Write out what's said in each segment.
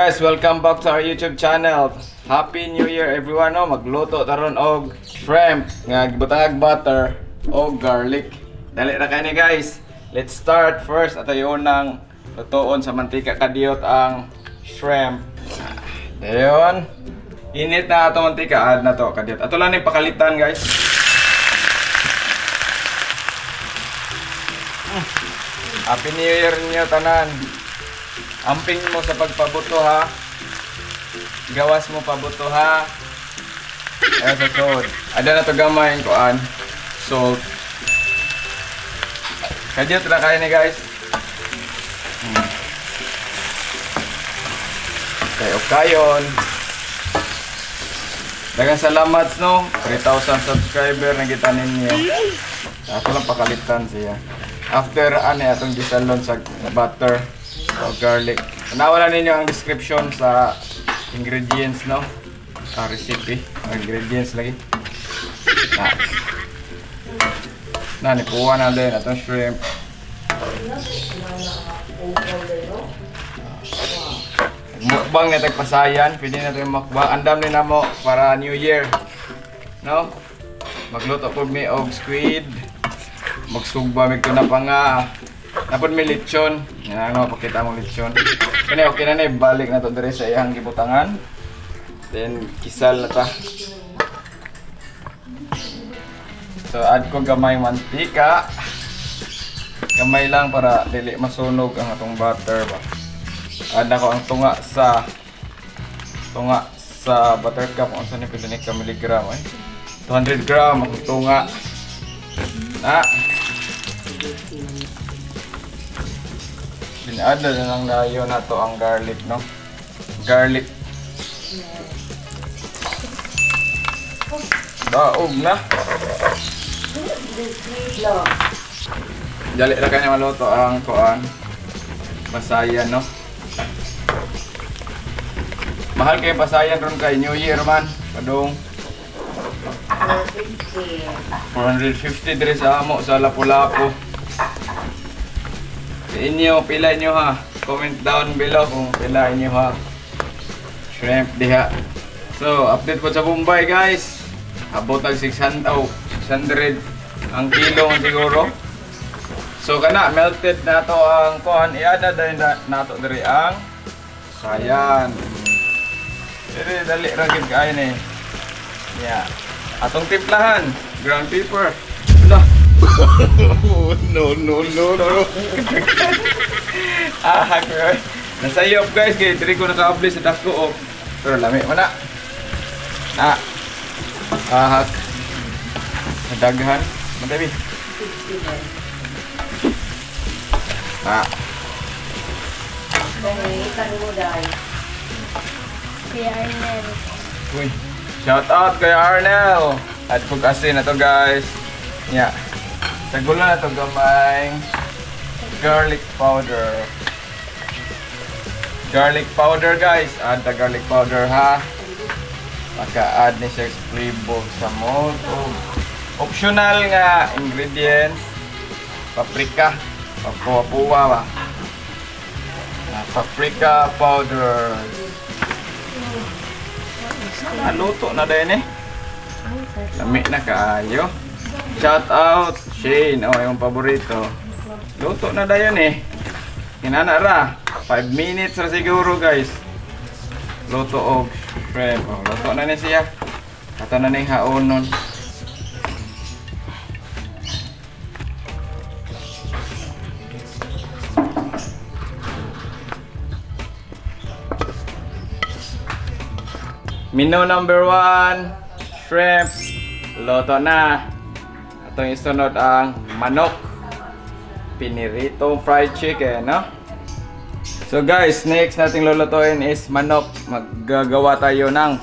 Guys, welcome back to our YouTube channel. Happy New Year, everyone. No? Magluto taron og shrimp nga gibutangag butter og garlic. Dali ra kay ni, guys. Let's start first at ayon nang lutoon sa mantika kadiyot ang shrimp. Dayon. Init na ato mantika, add na to kadiyot. Ato lang ni pakalitan, guys. Happy New Year niyo tanan. Amping mo sa pagpabuto, ha. Gawas mo pabuto, ha. Ayan sa sod. Ada na to gamay ang kuan. Salt. Kadiyot ra kayo ni, guys. Kayo kayon. Daghang salamat, no. 3,000 subscriber na kita ninyo. Ato lang pakalitan siya. After ano atong gisalon sa butter o garlic. Nawala ninyo ang description sa ingredients, no? Ah, recipe. Ang ingredients lagi. Na. Na ni na din atong shrimp. Mukbang na tagpasayan, pwede na tayo mukbang. Andam ni namo para New Year. No? Magluto po mi og squid. Magsugba mig tuna pa nga. Napod mi lechon. Yan ano, pakita mo lechon. Kani okay na ni, balik na to diri sa iyang gibutangan. Then kisal na ta. So add ko gamay mantika. Gamay lang para dili masunog ang atong butter ba. Add na ko ang tunga sa buttercup, kung unsa ni pila ni ka milligram ay. 200 gram ang tunga. Na. Bin-add na lang dayon nato ang garlic, no? Garlic. Daog na. Dali ra kanya maluto ang kuan. Basayan, no? Mahal kay basayan ron kay New Year man. Padung 450 diri sa amo sa Lapu-Lapu. Sa inyo, pila inyo ha? Comment down below kung pila inyo ha. Shrimp diha. So, update po sa Bombay, guys. Abot ang 600, oh, 600 ang kilo siguro. So kana melted na to ang kuan, i-add na dahil na, nato diri ang sayan. Diri dali ra gid kaayo ni. Yeah. Atong timplahan, ground pepper. Hala. No, no, no, no. Ah, girl. Nasayop, guys, kay diri ko nakaabli sa dako oh. Pero lami man na. Na. Ahak. Daghan. Madabi. Na. Kuya Arnel. Uy. Shout out kay Arnel. At pag asin na to, guys. Yeah. Sagulan na to gamay. Garlic powder. Garlic powder, guys. Add the garlic powder, ha. Maka-add ni siya flavor sa moto. Optional nga ingredients. Paprika. Papuwa-puwa ba. Ah, paprika powder. Naluto na din eh. Lami na kaayo. Shout out Shane, oh, yung paborito. Luto na dayon eh. Kinana ra. 5 minutes ra siguro, guys. Luto og shrimp. Oh, luto na ni siya. Ato na ning haonon. Menu number 1, shrimp. Luto na. Atong isunod ang manok. Piniritong fried chicken, no? So guys, next nating lulutuin is manok. Maggagawa tayo ng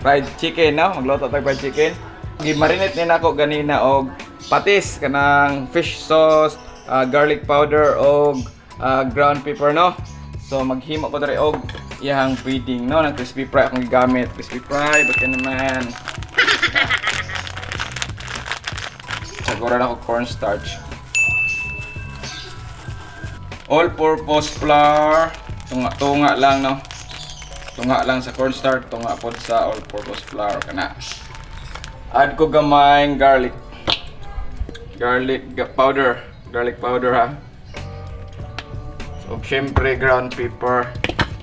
fried chicken, no? Magluto tayo fried chicken. Gimarinate ni nako ganina og patis kanang fish sauce, garlic powder og ground pepper, no? So maghimo ko diri og iyang breading, no? Ng crispy fry akong gigamit. Crispy fry, baka naman. Siguro na ako cornstarch. All-purpose flour. Tunga-tunga lang, no? Tunga lang sa cornstarch, tunga pod sa all-purpose flour kana. Add ko gamay garlic. Garlic powder, garlic powder ha. So, syempre ground pepper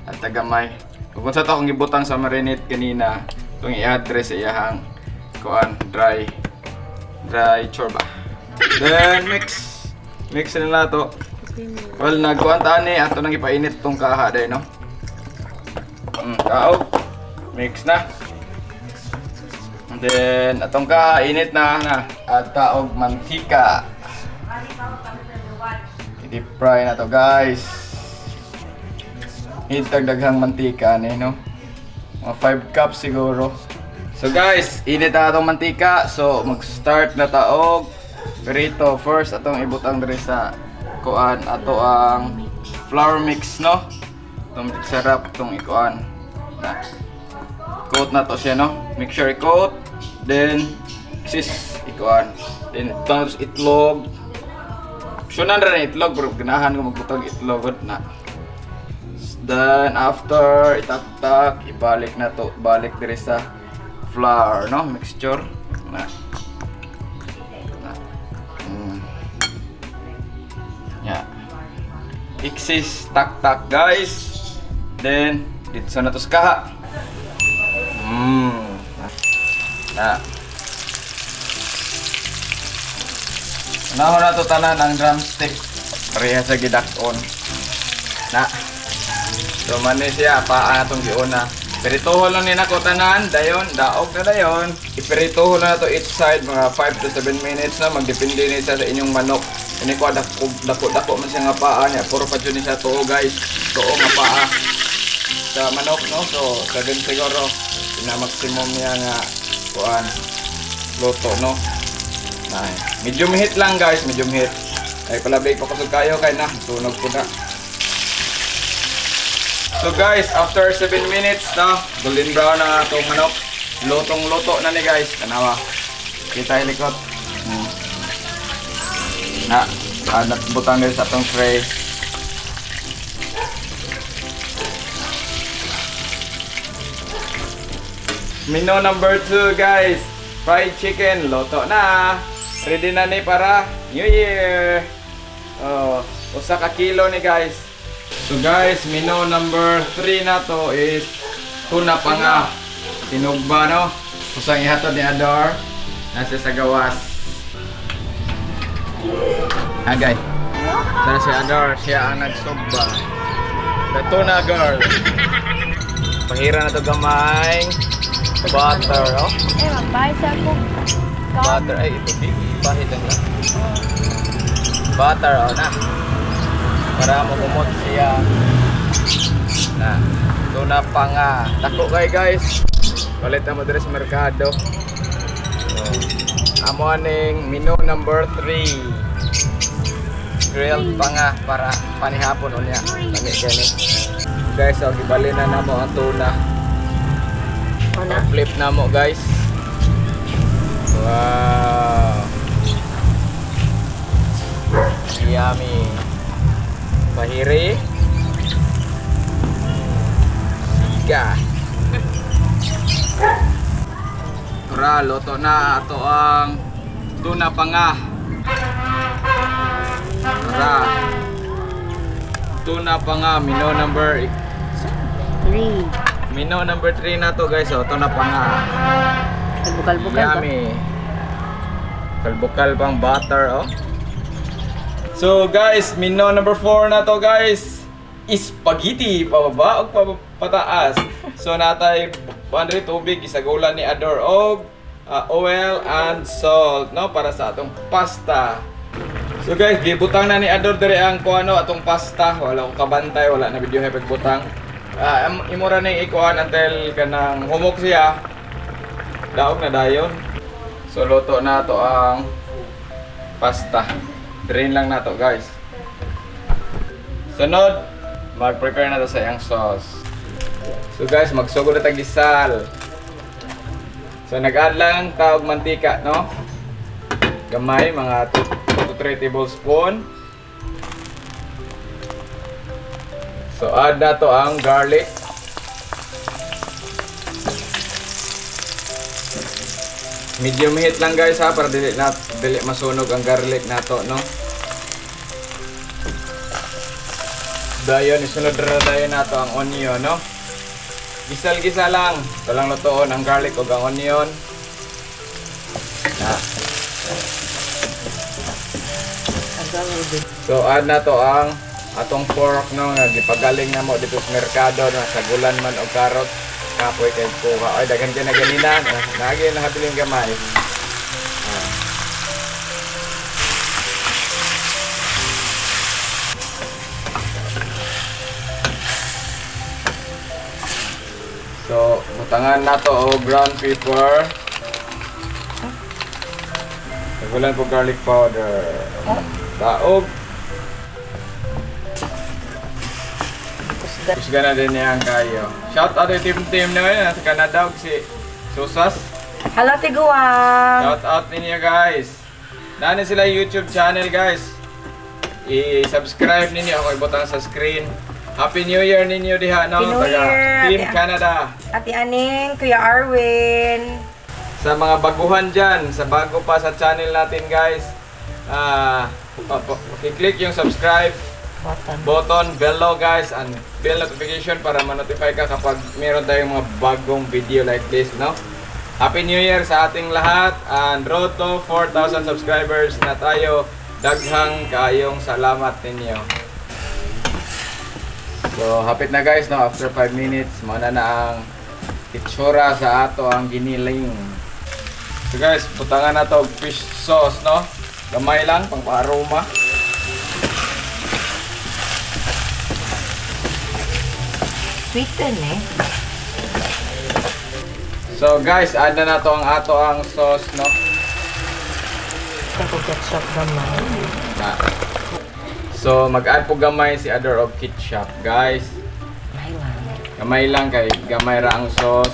at gamay. Kung sa to akong gibutang sa marinate kanina, itong i-add dre sa iyahang kuan dry dry chorba. Then mix. Mix na na to. Well, nagkuan ta ni ato nang ipainit tong kaha day no. Kaog. Mix na. And then atong kaha init na na at taog mantika. I-deep fry na to, guys. Hitag daghang mantika ni no. Mga 5 cups siguro. So guys, init na atong mantika. So mag-start na taog prito. First atong ibutang diri sa kuan ato ang flour mix no. Itong sarap itong ikuan. Na. Coat na to siya no. Make sure i-coat. Then sis ikuan. Then tapos itlog. Sunan ra na itlog pero ganahan ko magbutang itlog na. Then after itaktak, ibalik na to, balik diri sa flour no, mixture na. Na. Yeah. Iksis taktak guys. Then dito na to sa kaha. Na. Unahon na to tanan ang drumstick. Pareha sa gidak-on. Na. So man ni siya paa atong giuna. Pirituhon lang ni nako tanan, dayon, daog na dayon. Ipirituhon na to each side mga 5 to 7 minutes na, magdepende ni siya sa inyong manok. Ini ko dako dako dako man siya nga paa niya, puro pa jud ni siya tuo guys. Tuo nga paa sa manok no. So 7 siguro na maximum niya nga kuan luto no. Nay, medium heat lang guys, medium heat. Ay palabig pa kusog kayo kay na sunog po na. So guys, after 7 minutes no, golden brown na atong manok. Lutong luto na ni guys. Tanawa. Kita ilikot. Na, adat butang guys sa atong tray. Menu number 2 guys. Fried chicken, luto na. Ready na ni para New Year. Oh, usa ka kilo ni guys. So guys, menu number 3 na to is tuna panga. Sinugba no. Usang ihatod ni Ador. Nasa sa gawas. Agay. Sana si Ador, siya ang nagsugba. The tuna girl. Pahira na to gamay. Butter, oh. Eh, magbayad sa ako. Butter, ay, ito, ipahit lang na. Butter, oh, na. Para makumot siya. Na. Tuna pa nga. Dako kay guys. Palit na mo diri sa merkado. So, amo aning menu number 3. Grilled pa nga para panihapon unya. Lami kini. Guys, so gibali na namo ang tuna. Ano? Flip na mo guys. Wow. Yummy. Pahiri. Siga. Tura, luto na ato ang tuna panga. Tara. Tuna panga, menu number 3. Menu number 3 na to guys, oh, tuna panga. Kalbukal-bukal ba? Yummy. Kalbukal pang butter, oh. So guys, menu number 4 na to guys. Spaghetti, pababa o pataas. So natay Andre tubig isagulan ni Ador og oil and salt no para sa atong pasta. So guys, gibutang na ni Ador diri ang kuano atong pasta. Wala ko kabantay, wala na video pagbutang. Imo ra ning ikuan until kanang humok siya. Daog na dayon. So luto na to ang pasta. Drain lang na to guys. Sunod, mag-prepare na to sa iyang sauce. So guys, magsugod na tag-isal. So nag-add lang tawag mantika, no? Gamay, mga 2 to 3 tablespoon. So add na to ang garlic. Medium heat lang, guys, ha, para dili na dili masunog ang garlic nato, no. Dayon isunod ra dayon nato ang onion, no. Gisal-gisa lang. Ito lang lutoon ang garlic ug ang onion. Na. So add na to ang atong pork, no, nga gipagaling na mo dito sa merkado na sagulan man og carrot kapoy kay kuha. Ay, daghan kay na ganina. Nagi na habiling gamay. Ah. So, butangan na to og ground pepper. Sagulan po garlic powder. Taog. Kusga na din niya ang kayo. Shout out kay Team Team na yun sa Canada ug si Susas. Hello, Tiguang! Shout out ninyo, guys. Nani sila YouTube channel, guys. I-subscribe ninyo, ako ibutang sa screen. Happy New Year ninyo diha, no? Happy New Taga Year, Team Ate- Canada. Ate Aning, Kuya Arwin. Sa mga baguhan dyan, sa bago pa sa channel natin, guys, ah, opo, i-click yung subscribe Button. button below, guys, and bell notification para ma-notify ka kapag meron tayong mga bagong video like this, no? Happy New Year sa ating lahat and road to 4,000 subscribers na tayo. Daghang kayong salamat ninyo. So, hapit na, guys, no? After 5 minutes, mana na ang itsura sa ato ang giniling. So guys, butangan na to og fish sauce, no? Gamay lang, pang aroma. Sweeten eh. So guys, add na nato ang ato ang sauce, no? Ako ketchup gamay. Na. So mag-add po gamay si Ador og ketchup, guys. Gamay lang. Gamay lang kay gamay ra ang sauce.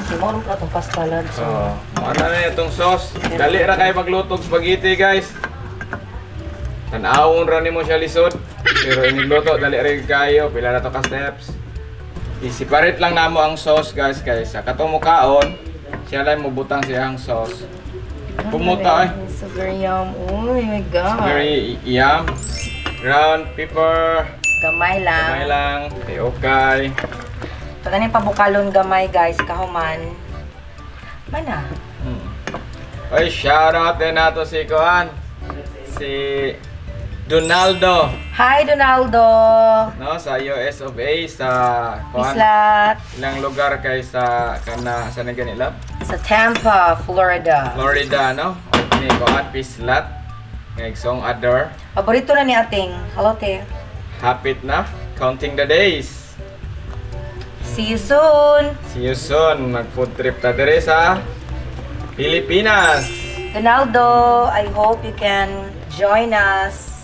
Hindi mo rin itong pasta lad. So, ano na itong sauce. Dali ra kay magluto og spaghetti, guys. Tan-awon ra nimo siya lisod. Pero inigluto dali ra kayo, pila na to ka steps. I-separate lang namo ang sauce, guys, kay sa katong mukaon, siya lang mobutang siyang sauce. Pumuta eh. Super yum. Oh my God. Very yum. Ground pepper. Gamay lang. Gamay lang. Okay, okay. Ito na yung pabukalon gamay, guys. Kahuman. Mana? Ay, shout out din nato si Kuan. Si Donaldo, Hi, Donaldo! no, sa US of A sa Kuan. Islat. Ilang lugar kay sa kana sa naganilap? Sa Tampa, Florida. Florida, no? O ni Kuan Pislat. Ngagsong Ador. Paborito na ni ating. Hello, te. Hapit na. Counting the days. See you soon! See you soon. Mag food trip ta diri sa Pilipinas. Donaldo, I hope you can join us.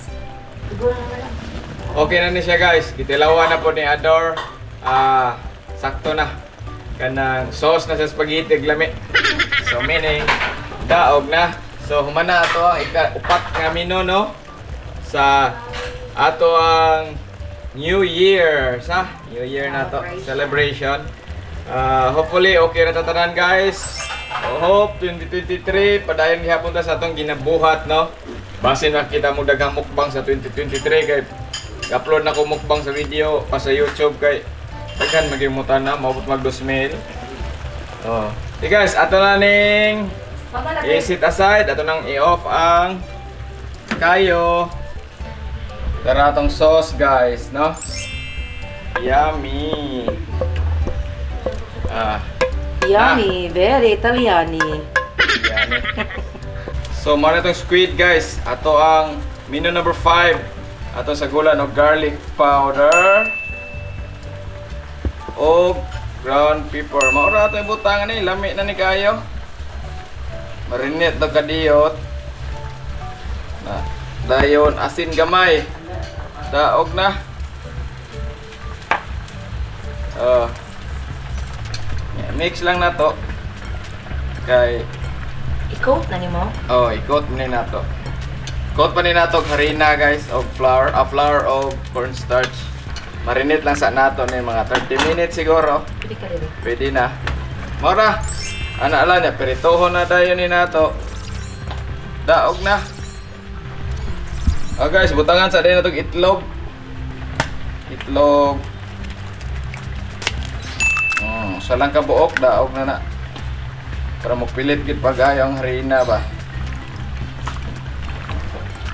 Okay na ni siya, guys. Gitilawan na po ni Ador. Ah, sakto na. Kanang sauce na sa spaghetti glami. So meaning daog na. So humana ato ang ika upat nga menu, no, sa ato ang New Year sa New Year na to celebration. Ah, hopefully okay na tatanan, guys. Hope 2023 padayon gihapon ta sa atong ginabuhat, no. Basin makita mo daghang mukbang sa 2023 kay upload na ko mukbang sa video pa sa YouTube kay daghan magimutan na maabot mag 2,000. Oh. Okay guys, ato na ning i-sit aside, ato nang i-off ang kayo. Tara atong sauce, guys, no? Yummy. Ah, Yummy, very Italiani. yummy. So, mao na itong squid, guys. Ato ang menu number 5. Ato sa gulan og garlic powder o ground pepper. Mao ra ato ibutang ani, lami na ni kayo. Marinate to kadiyot. Na, dayon asin gamay. Daog na. Oh. Mix lang na to. Kay I-coat na nimo? Oh, i-coat ni nato. Coat pa ni nato og harina, guys, og flour, flour og cornstarch. Marinate lang sa nato ni mga 30 minutes siguro. ka diri. Pwede na. Mora, ana ala niya, peritohon na tayo ni nato. Daog na. Oh guys, butangan sa din natong itlog. Itlog. Sa lang kabuok, daog na na. Para mopilit gid pagayo ang harina ba.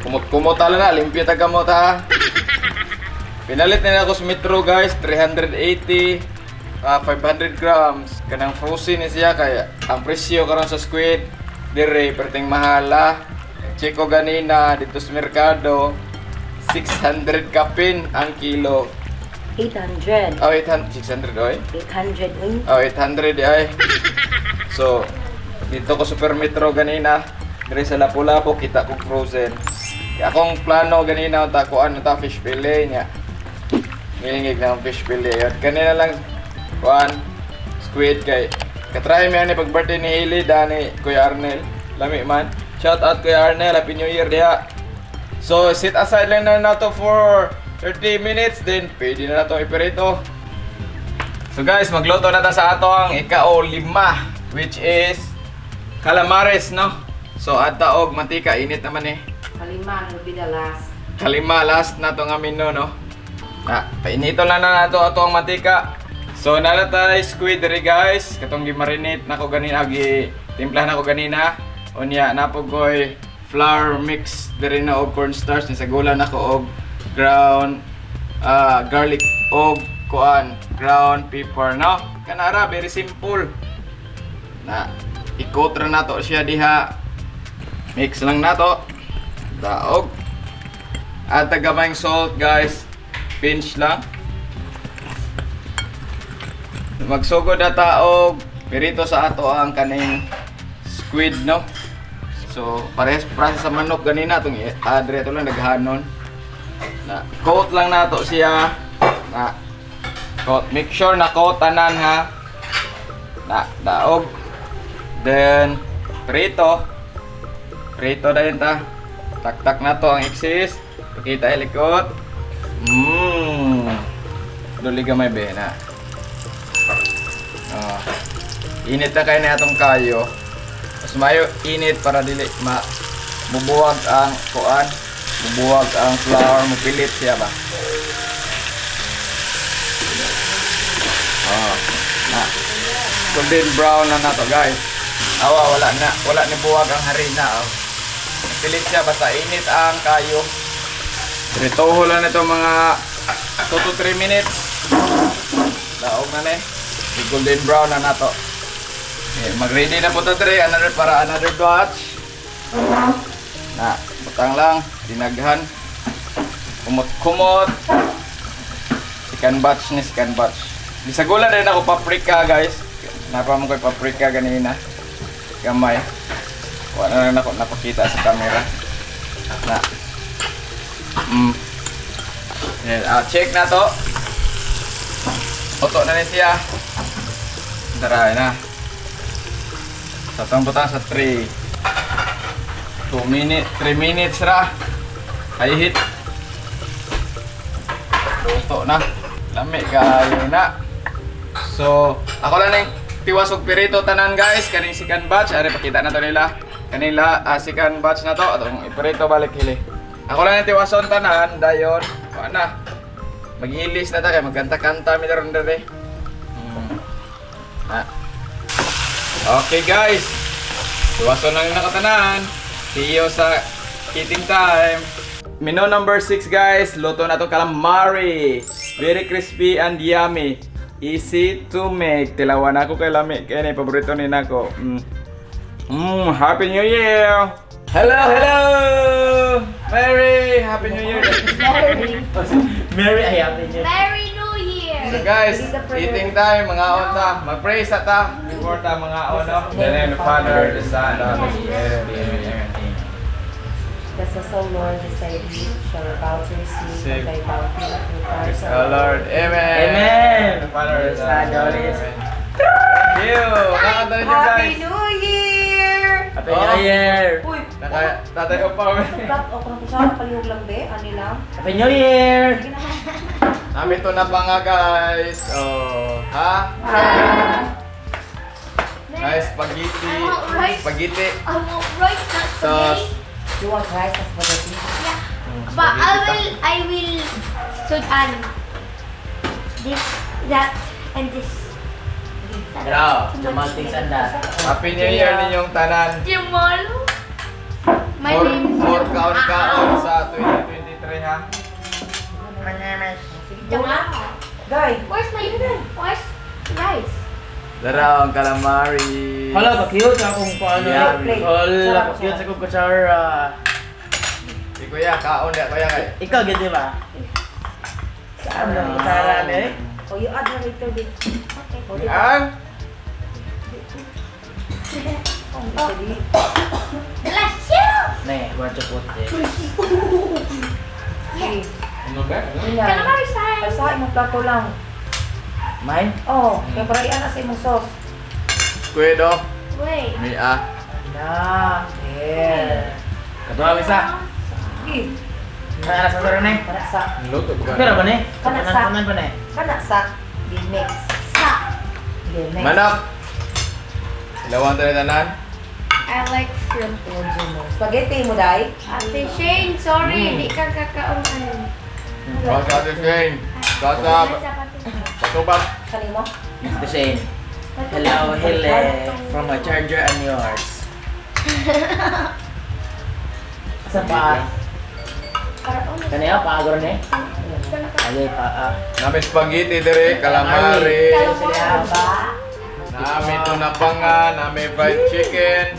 Kumot-kumot ala na, limpyo ta gamot ha. Pinalit na ako sa Metro guys, 380, 500 grams. Kanang frozen ni siya kaya ang presyo karon sa squid dire perting mahala. Check ko ganina dito sa merkado, 600 kapin ang kilo. 800. Oh, 800, 600 oy. 800 uy. Oh, 800 di ay. So, dito ko Super Metro ganina, dire sa Lapu-Lapu kita ko frozen. Kaya akong plano ganina unta kuan unta fish fillet niya. Nilingig na ang fish fillet. Yun. Kanina lang kuan squid kay katry mi ani pag birthday ni Hailey dani Kuya Arnel. Lami man. Shout out Kuya Arnel, Happy New Year diha. So, sit aside lang na nato for 30 minutes then pwede na nato ipirito. So guys, magluto na ta sa ato ang ika-o lima, which is calamares, no? So adta og mantika, init naman eh. Kalima will be the last. Kalima last na to nga menu, no? Na, painito lang na nato ato ang mantika. So nala tay squid diri guys, katong gimarinate nako ganina, gi timpla nako ganina. Unya napog koy flour mix diri na og cornstarch ni sagulan nako og ground garlic og kuan ground pepper, no? Kanara very simple. Na ikot ra nato siya diha. Mix lang nato. Daog. At gamayng salt guys. Pinch lang. Magsugod na ta og pirito sa ato ang kaning squid, no. So parehas process sa manok ganina tong adre to lang naghanon. Na coat lang nato siya. Na coat, make sure na coat tanan ha. Na daog. Then prito. Prito dayon ta. Taktak na to ang excess. Pakita ilikot. Duli gamay be na. Oh. Init na kayo na atong kayo. Mas mayo init para dili ma bubuwag ang kuan, bubuwag ang flour, mupilit siya ba. Oh. Na. Golden brown na nato guys. Awa wala na, wala ni buwag ang harina oh. Pilit siya basta init ang kayo. Pritoho lang ito mga 2 to 3 minutes. Daog na ni. Golden brown na nato. Okay, mag-ready na po ta dre another para another batch. Na, butang lang, dinaghan. Kumot-kumot. Second batch ni second batch. Bisagulan din ako paprika guys. Napa mo ko'y paprika ganina. Gamay. Wala na lang ako napakita sa camera. Na. Yan, check na to. Oto na ni siya. Daray na. Sa itong butang sa 3. 2 minutes, 3 minutes ra. High heat. Luto na. Lami kayo na. So, ako lang ning tiwas og pirito tanan guys kaning second batch ari pakita na to nila. Kanila second batch na to atong ipirito balik hili. Ako lang ning tiwason tanan dayon. Wa na. Magilis na ta kay magkanta-kanta mi daron dere. Ah. Okay guys. Tiwason lang nakatanan. See you sa eating time. Menu number 6 guys, luto na to calamari. Very crispy and yummy. Easy to make. Tilawan ako kay lami kay ni paborito ni nako. Happy New Year! Hello, hello! Merry Happy New Year! Merry ay happy New Year. Merry New Year! So guys, eating time, mga on ta. Mag-pray sa ta before ta mga on, no? In the name of the Father, the Son, and the Holy Spirit. Amen. Bless us, O Lord, this thy gift shall about to receive Save. from thy bounty through Christ Praise our the Lord. Amen. Amen. The Father, the Son, and the Holy Spirit. Thank you. Nakakanta niyo Happy guys. New Year! Happy New Year. Uy, Naka, tatay ko pa. Sukat o kung siya palihog lang be, ani lang. Happy New Year. Sige na. Namin to na pa nga guys. Oh. Ha? Nice spaghetti. I want rice. Spaghetti. I want rice, not Sauce. spaghetti. You want rice and spaghetti? Yeah. But I will sudan this, that, and this. Hello, Jamal thinks and that. Happy New Year ninyong tanan. Jamal. My More, name is more kaon-kaon sa 2023, ha. Jamal. Guy, Where's rice? Dara ang calamari. Hala, ka-cute akong paano. Yummy. Hala, ka-cute sa akong kutsara. Si Kuya, kaon na kuya kay. Ikaw, gid ba? Saan Ang kutsara, eh? Oh, you add na later, babe. Okay. Ang Oh, Bless you. Ne, where to put it? Yeah. Ano ba? Calamari time. Sa imong plato lang. Mine? Oh, kaya para iana sa imong sauce. Kuya do. Wait. Mia. Na, there. Katuwa isa. Sige, Kana sa sara ne? kana sa, Luto ba? Pero ba ne? Kana sa- Kanan ba ne? kana sa, gi-mix. Sa. Gi-mix. Manok. Ilawan tayo tanan. I like shrimp. Spaghetti mo, Day? Ate Shane, sorry, di ka kakaon ano. Wag ka, Ate Shane. Sasa. Patubak. Kanimo? Mr. Shane. Hello, Hile. From my charger and yours. Sa paa. Kaniya, paa garo ne? Ay, paa. Nami spaghetti dire, calamari. Ba? Nami tuna panga, nami fried chicken.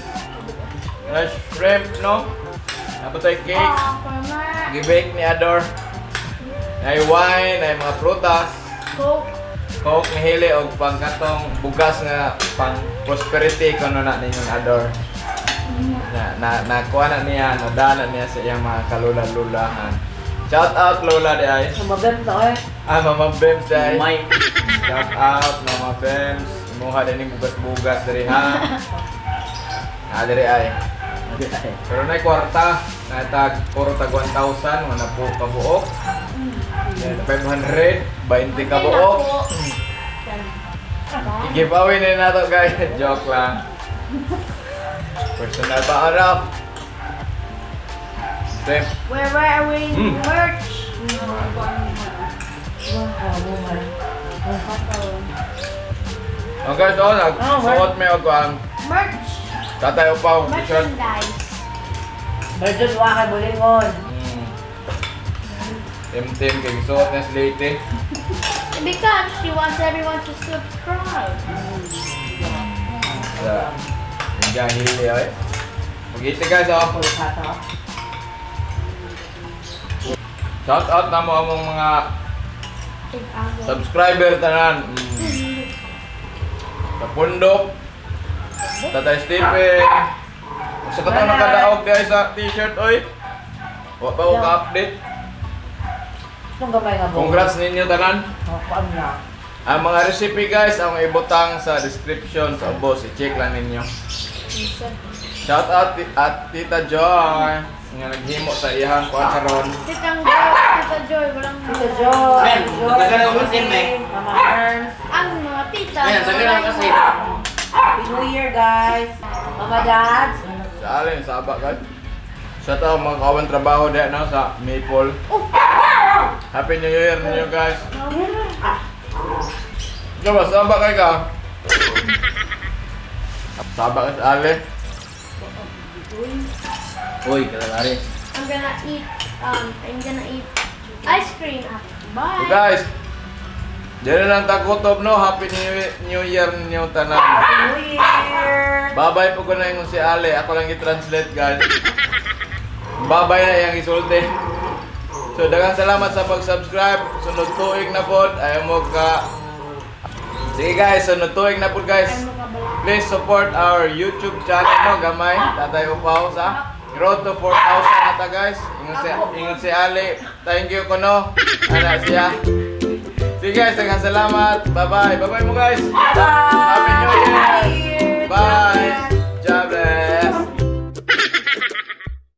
Na shrimp, no? Napatay tayo cake. Gibake ni Ador. Nay wine, nay mga prutas. Coke. Coke ni Hili og pangkatong bugas nga pang prosperity kuno na ninyong Ador. Na na nakuha na niya, nadana niya sa iyang mga kalula-lulahan. Shout out Lola di ay. Sumabem na eh. Ah, Mama Bems di ay. May. Shout out Mama Bems. Imuha din yung bugas-bugas diri ha. Ah, diri ay. Pero na kwarta, natag puro tag 1,000, wala po kabuok. Yan, 500, 20 kabuok. I-give away na nato, guys. Joke lang. Personal pa arap. Shrimp. We're wearing merch. Wow, woman. Oh guys, oh, nagsuot may og ang Merch. tatay upaw t-shirt. Merchandise. Virgin wa kay bulingon. Tim-tim kay gisuot na si Leyte. Because she wants everyone to subscribe. Yeah. Hindi hili ay. Magiti guys, oh. Pulkata. Shout out na mo among mga subscriber tanan. Sa pundok. Tatay Stephen. Sa katong nakadaog guys sa t-shirt oy. Wa pa ko ka-update. Nung gamay nga mo. Congrats ninyo tanan. Oh, kuan na. Ang mga recipe guys, ang ibutang sa description sa boss. I-check lang ninyo. Shout out at Tita Joy nga naghimo sa iyang kuan karon. Titang Joy, Tita Joy, walang Tita Joy. Men, Joy. dagdagan ako kasi, men. Mama Ernst. Ang mga tita. Ayan, sabi lang kasi. Happy New Year, guys. Mama Dads. Sa alin, sa aba guys. Shout out mga kawan trabaho diyan no, sa Maple. Happy New Year ninyo guys. Ikaw ba, saba kay ka? Saba ka sa alin. Uy, kalabari. I'm gonna eat ice cream after. So Bye. guys, diyan na lang tagutob no. Happy New Year ninyo tanan. Happy New Year. Babay po ko na yung si Ale. Ako lang i-translate guys. Babay na iyang isulti. So daghang salamat sa pag-subscribe. Sunod tuig na pod. Ayaw mo ka. Sige guys, sunod tuig na pod guys. Please support our YouTube channel no, gamay. Tatay Upaw sa Road to 4,000 na ta guys. Ingon si Ale. Thank you kuno. Ana siya. Sige guys, daghang salamat. Bye-bye. Bye-bye mo guys. Bye. Happy New Year.